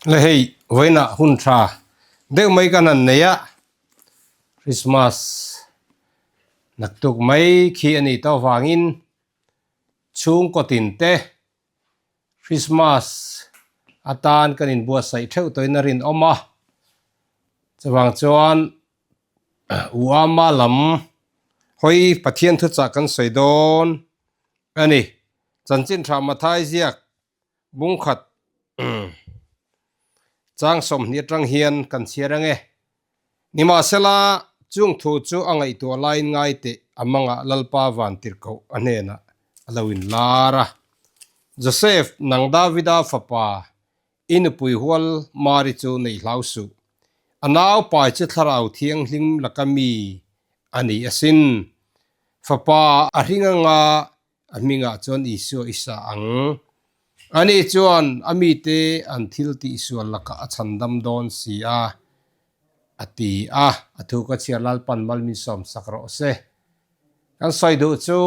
Le hei vawiinah hun tha deuh mai kan han nei a, Christmas naktuk mai khi a nih tawh avangin chhungkaw tin te Christmas atan kan inbuatsaih theuh tawhin a rinawm a, chuvang chuan Uama lam hawi Pathian thuchah kan sawi dawn a ni. Chanchin tha Mathai ziak bungkhat chang 20 atang hian kan chhiar ang e. Nimahsela, chung thu chu a ngaihtuah laiin ngai teh a mangah Lalpa vantirhkoh a hnenah a lo inlar a. Joseph, nang Davida fapa, i nupui hual Mari chu neih hlau suh. A naupai chu Thlarau Thianghlim laka mi a ni asin. Fapa a hring anga A hmingah chuan Isua i sa ang. Ani chuan a mite an thil tihsual lakah a chhandam dawn si a, a ti a. A thu ka chhiar Lalpan mal min sawmsak rawh se. Kan sawi duh chu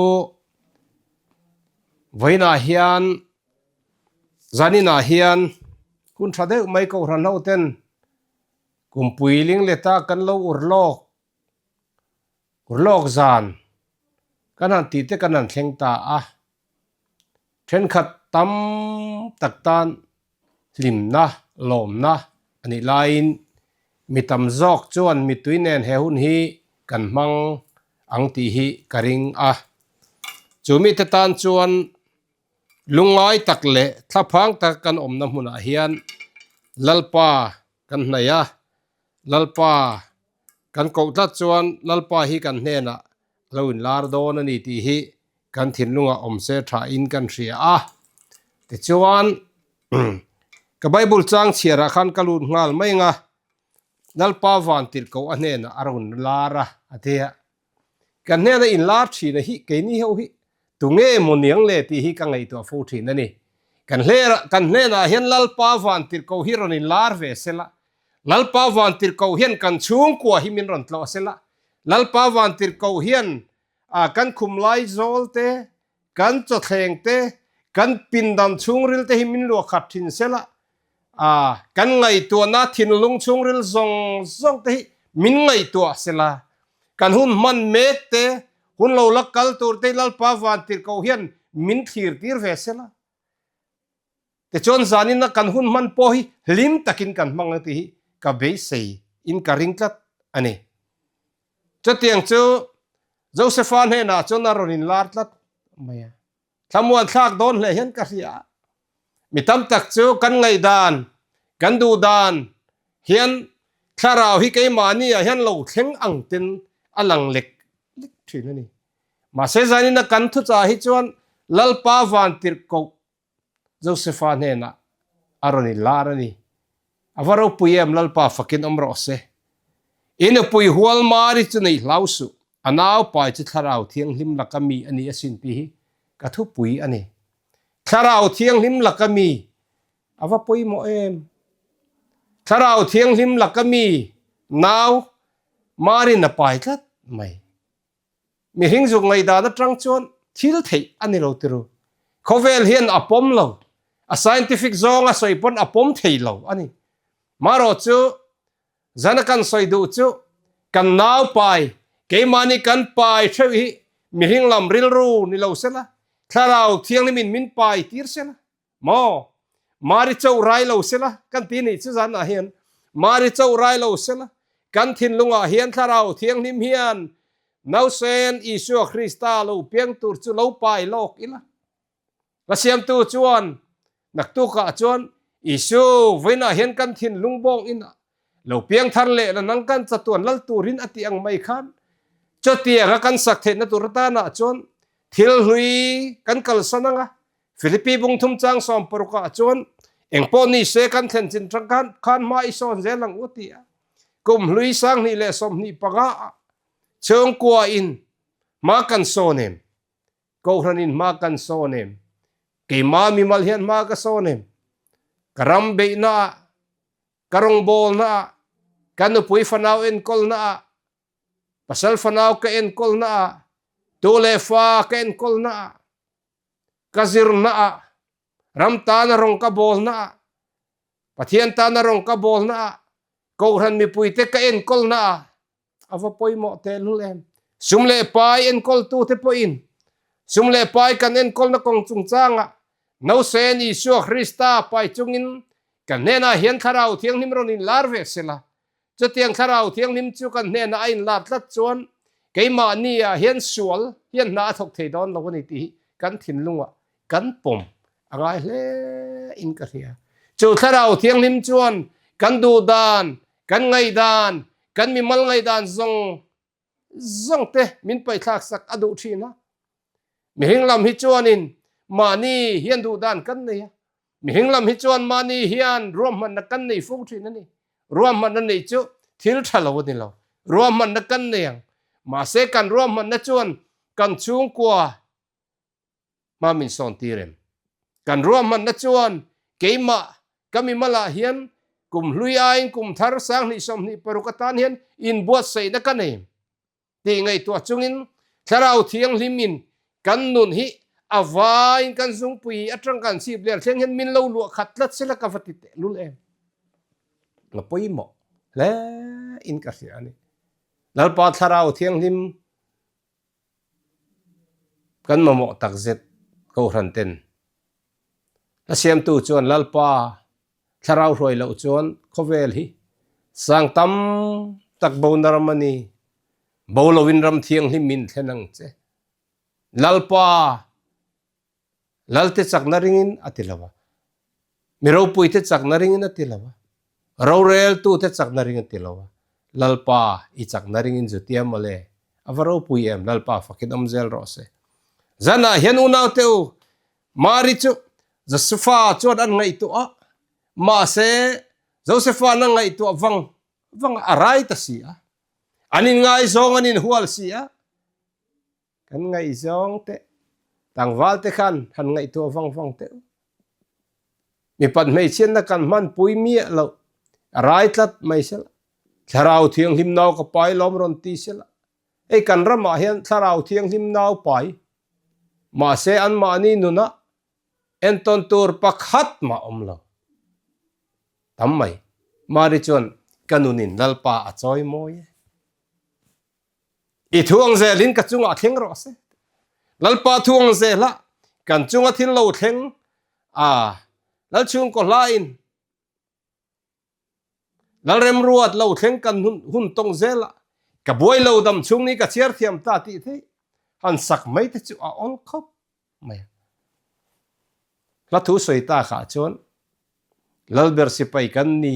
vawiinah hian, zaninah hian hun tha deuh mai Kohhran hoten kumpui lingleta kan lo ur lawk Urlawk zan kan han tih te kan han thleng ta a, thenkhat tam tak tan hlimna, lawmna a nih laiin mi tam zawk chuan mittui nen he hun hi kan hmang ang tih hi ka ring a. Chu mite tan chuan lungngai tak leh thlaphang tak kan awmna hmunah hian Lalpa kan hnaih a, Lalpa kan koh tlat chuan Lalpa hi kan hnenah a lo inlar dawn a ni tih hi kan thinlungah awm se thain kan hria a. Tichuan, ka Bible chang chhiarah khan ka lut nghal mai ang a, Lalpa vantirhkoh a hnenah a rawn lar a, a ti a. Kan hnena inlar thin a hi keini ho hi tunge maw niang le tih hi ka ngaihtuah fo thin a ni. Kan kan hnenah hian Lalpa vantirhkoh hi rawn inlar ve sela, Lalpa vantirhkoh hian kan chhungkua hi min rawn tlawh sela, Lalpa vantirhkoh hian kan khum lai zawl te, kan chawthleng te, kan pindan chhungril te hi min luah khat thin sela, kan ngaihtuahna thinlung chhungril zawng zawng te hi min ngaihtuah sela, kan hun hman mek te, hun lo la kal tur te hi Lalpa vantirhkoh hian min thlir tir ve sela. Tichuan zanina kan hun hman pawh hi hlim takin kan hmang ang tih hi ka beisei in ka ring tlat a ni. Chutiang chu Josepha hnenah chuan a rawn inlar tlat mai a. Thlamuan thlak dawn hle hian ka hria a. Mi tam tak chu kan ngaihdan, kan duhdan hian thlarau hi keimahni ah hian lo thleng ang ten a lang lek lek thin a ni. Mahse zanina kan thuchah hi chuan Lalpa vantirhkoh Josepha hnenah a rawn inlar a ni. A va ropui em, Lalpa fakin awm rawh se. I nupui hual Mari chu neih hlau suh, a naupai chu Thlarau Thianghlim laka mi a ni asin tih hi ka thupui a ni. Thlarau Thianghlim laka mi a va pawimawh em? Thlarau Thianghlim laka mi nau Marin a pai tlat mai. Mihring zuk ngaihdan atang chuan thil theih a ni lo tiru. Khawvel hian a pawm lo. A scientific zawng a sawi pawn a pawm thei lo a ni. Marawh chu zan a kan sawi duh chu kan naupai, keimahni kan pai theuh hi mihring lam rilru ni lo sela, thlarau thianghlimin min pai tir sela. Maw? Mari chauh rai lo sela kan ti nih chu zanah hian Mari chauh rai lo sela kan thinlungah hian Thlarau Thianghlim hian nausen Isua Krista lo piang tur chu lo pai lawk ila. Ka siamtu chuan naktukah chuan Isu vawiinah hian kan thinlung bawng inah lo piang thar leh la nang kan chatuan lal turin a tih ang mai khan chutianga kan sak theihna tur atanah chuan thil hlui kan kalsan anga Philippi bungthum chang 60 ah chuan engpawh ni se kan thlen chin tang khan khan hma i sawn zel ang u ti a. Kum hlui 2025 ah chhungkua in hma kan sawn em? Kohhran in hma kan sawn em? Keima mimal hian hma ka sawn em? Ka ram beihna ah, ka rawngbawlna ah, ka nupui fanau enkawlna ah, pasal fanau ka enkawlna ah, tu leh fa ka enkawlna ah, Ka zirna ah, ram tana rawng ka bawlna ah, Pathian tana rawng ka bawlna ah, Kohhran mipuite ka enkawlna ah a va pawimawh tehlul em. Sum leh pai enkawltute pawhin sum leh pai kan enkawlna kawng chungchangah Nausen Isua Krista pai chungin kan hnenah hian Thlarau Thianghlim rawn inlar ve sela. Chutiang Thlarau Thianghlim chu kan hnenah a inlar tlat chuan keimahni ah hian sual hian hna a thawk thei dawn lo a ni tih hi kan thinlungah kan pawm a ngai hle in ka hria. Chu Thlarau Thianghlim chuan kan duhdan, kan ngaihdan, kan mimal ngaihdan zawng zawng te min paihthlak sak a duh thin a. Mihring lam hi chuanin mahni hian duhdan kan nei a, mihring lam hi chuan mahni hian ruahmanna kan nei fo thin a ni. Ruahmanna neih chu thil tha lo a ni lo. Ruahmanna kan nei ang. Mahse kan ruahmanna chuan kan chhungkua hma min sawn tir em? Kan ruahmanna chuan keimah ka mimalah hian kum hlui aiin kum thar 2026 atan hian inbuatsaihna ka nei em? Tih ngaihtuah chungin Thlarau Thianghlimin kan nun hi a vaiin kan zungpui atang kan chhip leh thleng hian min lo luah khat tlat sela ka va ti teh lul em? Ka pawimawh hle in ka hria a ni. Lalpa Thlarau Thianghlim Kan mamawh takzet Kohhran ten a siamtu chuan Lalpa thlarau hruai loh chuan khawvel hi sang tam tak bona ram a ni, bo loin ram thianghlim min thlen ang che. Lalpa Lalte chakna ringin a ti lo a, mi ropuite chakna ringin a ti lo a, roreltute chakna ring a ti lo a, Lalpa i chakna ringin zutia mawle, a va ropui em, Lalpa fakin awm zel rawh se. Zanah hian unaute u, Mari chu Josefa chuan an ngaihtuah a, mahse Josefa'n a ngaihtuah vang vang a, a rai ta si a, an inngaizawng an inhual si a, Kan ngaihzawng te, tlangval te khan han ngaihtuah vang vang teh u. Mipat hmeichhiatna kan hmanpui miah loh, a rai tlat mai sela, Thlarau Thianghlim nau ka pai lawm rawn ti sela, hei kan ramah hian Thlarau Thianghlim nau pai, mahse anmahni nunah entawn tur pakhat mah awm lo. Tam mai. Mari chuan ka nunin Lalpa a chawi mawi e. I thu ang zelin ka chungah thleng rawh se. Lalpa thu ang zela kan chunga thil lo thleng a Lalchhungkaw hlain Lalremruat lo thleng kan hun tawng zela ka buai lo dam chhung ni ka chhiar thiam ta tih theih han sak mai te chu a awl khawp mai a. Hla thu sawi takah chuan Lalber sipai kan ni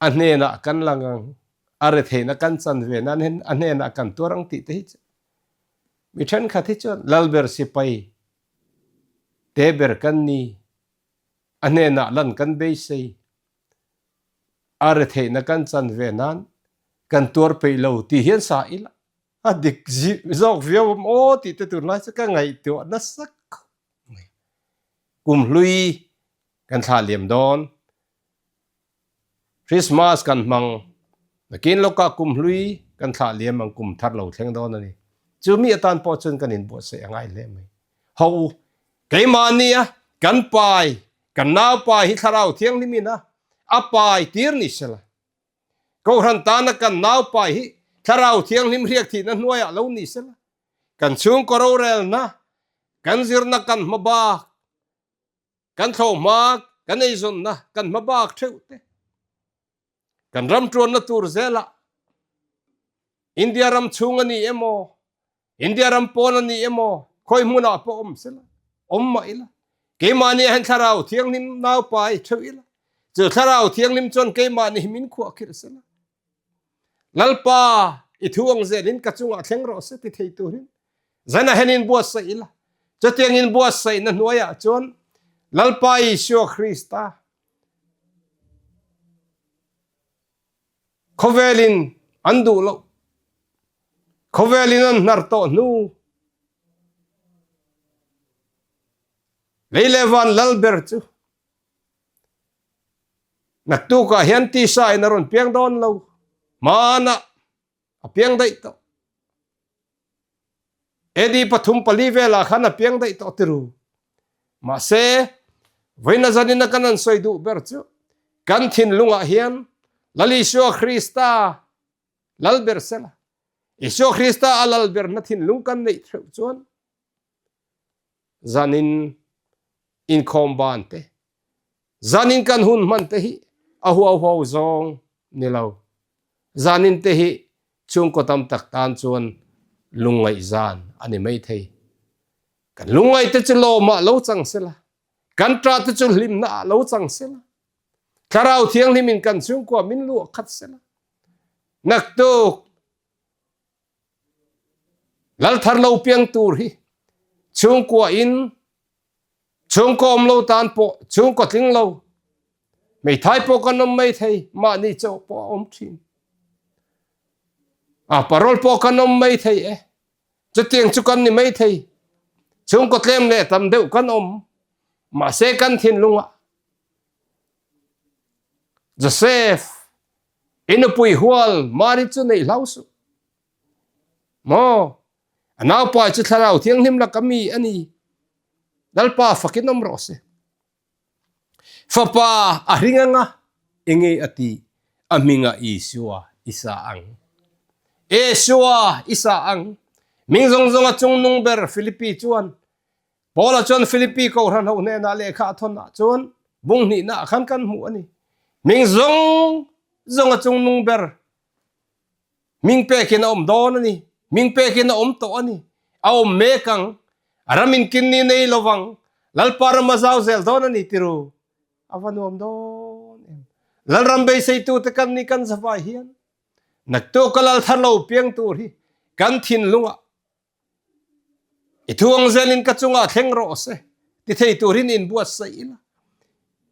A hnenah kan lang ang, a retheihna kan chan ve nan hian a hnenah kan tuar ang tih te hi chu mi thenkhat hi chuan Lalber sipai te ber kan ni, a hnenah lan kan beisei, a retheihna kan chan ve nan kan tuar peih lo tih hian sa ila a dik zawk viau awm aw tih te tunlai chu ka ngaihtuah nasa khawp mai. Kum hlui kan thlah liam dawn. Christmas kan hmang, nakin lawkah kum hlui kan thlah liam ang kum thar lo thleng dawn a ni. Chu mi atan pawh chuan kan inbuatsaih a ngai hle mai. Ho u, keimahni a kan pai, kan nau pai hi Thlarau Thianghlim in a a pai tir ni sela. Kohhran tana kan nau pai hi Thlarau Thianghlim hriak thihna hnuaiah lo ni sela. Kan chhungkaw rorelna, kan zirna kan hmabak, Kan thlawhhma, kan eizawnna, kan hmabak theuh te, kan ram tuanna tur zelah India ram chhung a ni emaw, India ram pawn a ni emaw, khawi hmunah pawh awm sela, awm mah ila, keimahni ah hian Thlarau Thianghlim naupai theuh ila, chu Thlarau Thianghlim chuan keimahni hi min khuahkhirh sela, Lalpa, i thu ang zelin ka chungah thleng rawh se ti thei turin zanah hian inbuatsaih ila. Chutiang inbuatsaihna hnuaiah chuan Lalpa Isua Krista khawvelin an duh loh, khawvelin an hnar tawh hnu, lei leh van lal ber chu Naktukah hian tisa in a rawn piang dawn lo, hmanah a piang daih tawh. AD pathum pali velah khan a piang daih tawh tiru. Mahse, Vawiina zanina kan an sawi duh ber chu kan thinlungah hian Lal Isua Krista lal ber sela. Isua Krista a lal berna thinlung kan neih theuh chuan zanin inkhawm ban te, zanin kan hun hman te hi a huau huau zawng ni lo. Zanin te hi chhungkaw tam tak tan chuan lungngaih zan a ni mai thei. Kan lungngaih te chu lawmah lo chang sela, kan ṭah te chu hlimna ah lo chang sela, Thlarau Thianghlim in kan chhungkua min luah khat sela, naktuk Lal thar lo piang tur hi chhungkua in chhungkaw awm lo tan pawh chhungkaw tling lo hmeithai pawh kan awm mai thei mahni chauh pawh a awm thin a parol pawh kan awm mai thei e chutiang chu kan ni mai thei chhungkaw tlem leh tam deuh kan awm mahse kan thinlungah Joseph i nupui hual Mari chu neih hlau suh Maw? A naupai chu Thlarau Thianghlim laka mi a ni. Lalpa fakin awm rawh se. Fapa a hring anga enge a tih? A hmingah Isua i sa ang. Isua i sa ang. Hming zawng zawnga chungnung ber Philippi chuan Paula chuan Philippi kohhran ho hnenah lehkha a thawnah chuan bung hnihnaah khan kan hmuh a ni. Hming zawng zawnga chungnung ber Hming pekin a awm dawn a ni. Hming pekin a awm tawh a ni. A awm mek ang. A ram in kin ni nei lo vang. Lalpa ram a zau zel dawn a ni tiru. A va nuam dawn em. Lalram beiseitute kan ni kan zavai hian naktuk ka lal thar lo piang tur hi kan thinlungah I thuang zelin ka chungah thleng rawh se ti thei turin inbuatsaih ila.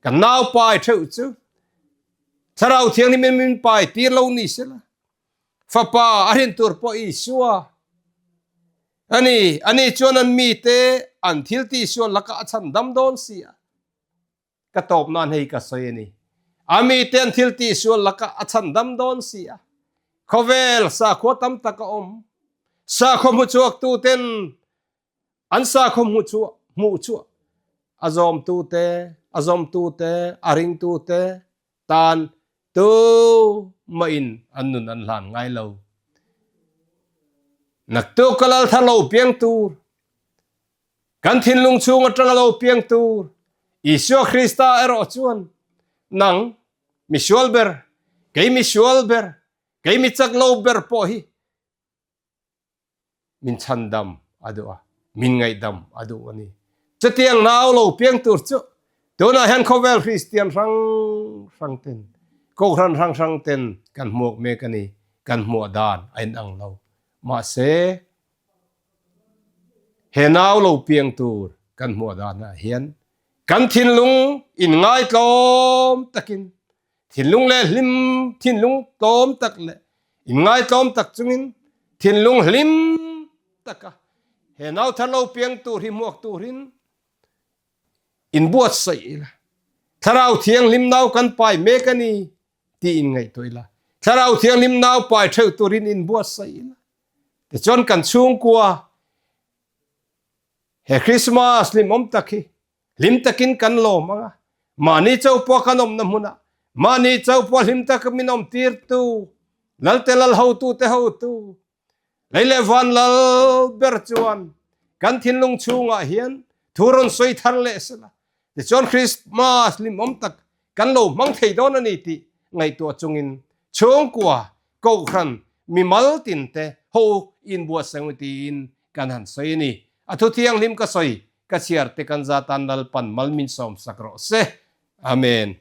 Kan nau pai theuh chu Thlarau Thianghlim in min pai tir lo ni sela. Fapa a rin tur pawh Isua a ni. Ani chuan an mite an thil tihsual lakah a chhandam dawn si a. Ka tawp nan hei ka sawi a ni. A mite an thil tihsual lakah a chhandam dawn si a. Khawvel sakhua tam tak a awm. Sakhaw hmuchhuaktu ten an sakhaw hmuchhuah hmuhchhuah a zawmtu te, a zawmtu te, a ringtu te tan tumah in an nun an hlan ngai lo. Naktuk ka lal thar lo piang tur Kan thinlung chhung atanga lo piang tur Isua Krista erawh chuan, Nang, mi sual ber, kei mi sual ber, kei mi chak lo ber pawh hi min chhandam a duh a, min ngaihdam a duh a ni. Chutiang nau lo piang tur chu tunah hian khawvel Kristian hrang hrang ten, Kohhran hrang hrang ten kan hmuak mek a ni, kan hmuah dan a inang lo. Mahse, He nau lo piang tur kan hmuah danah hian kan thinlung inngaitlawm takin thinlung leh hlim thinlung tlawm tak leh inngaitlawm tak chungin thinlung hlim taka he nau thar lo piang tur hi hmuak turin inbuatsaih ila. Thlarau Thianghlim nau kan pai mek a ni tih inngaihtuah ila. Thlarau Thianghlim nau pai theuh turin inbuatsaih ila. Tichuan kan chhungkua he Christmas hlimawm tak hi hlim takin kan lawm ang a, mahni chauhpawh kan awmna hmunah mahni chauhpawh hlim taka min awm tirtu Lalte Lal hotute hotu lei leh van lal ber chuan kan thinlung chhungah hian thu rawn sawi thar leh sela tichuan Christmas hlimawm tak kan lo hmang thei dawn a ni tih ngaihtuah chungin chhungkua Kohhran mimal tinte ho inbuatsaih ang tiin kan han sawi a ni. A thu thianghlim ka sawi, ka chhiar te kan zatan Lalpan mal min sawmsak rawh se. Amen.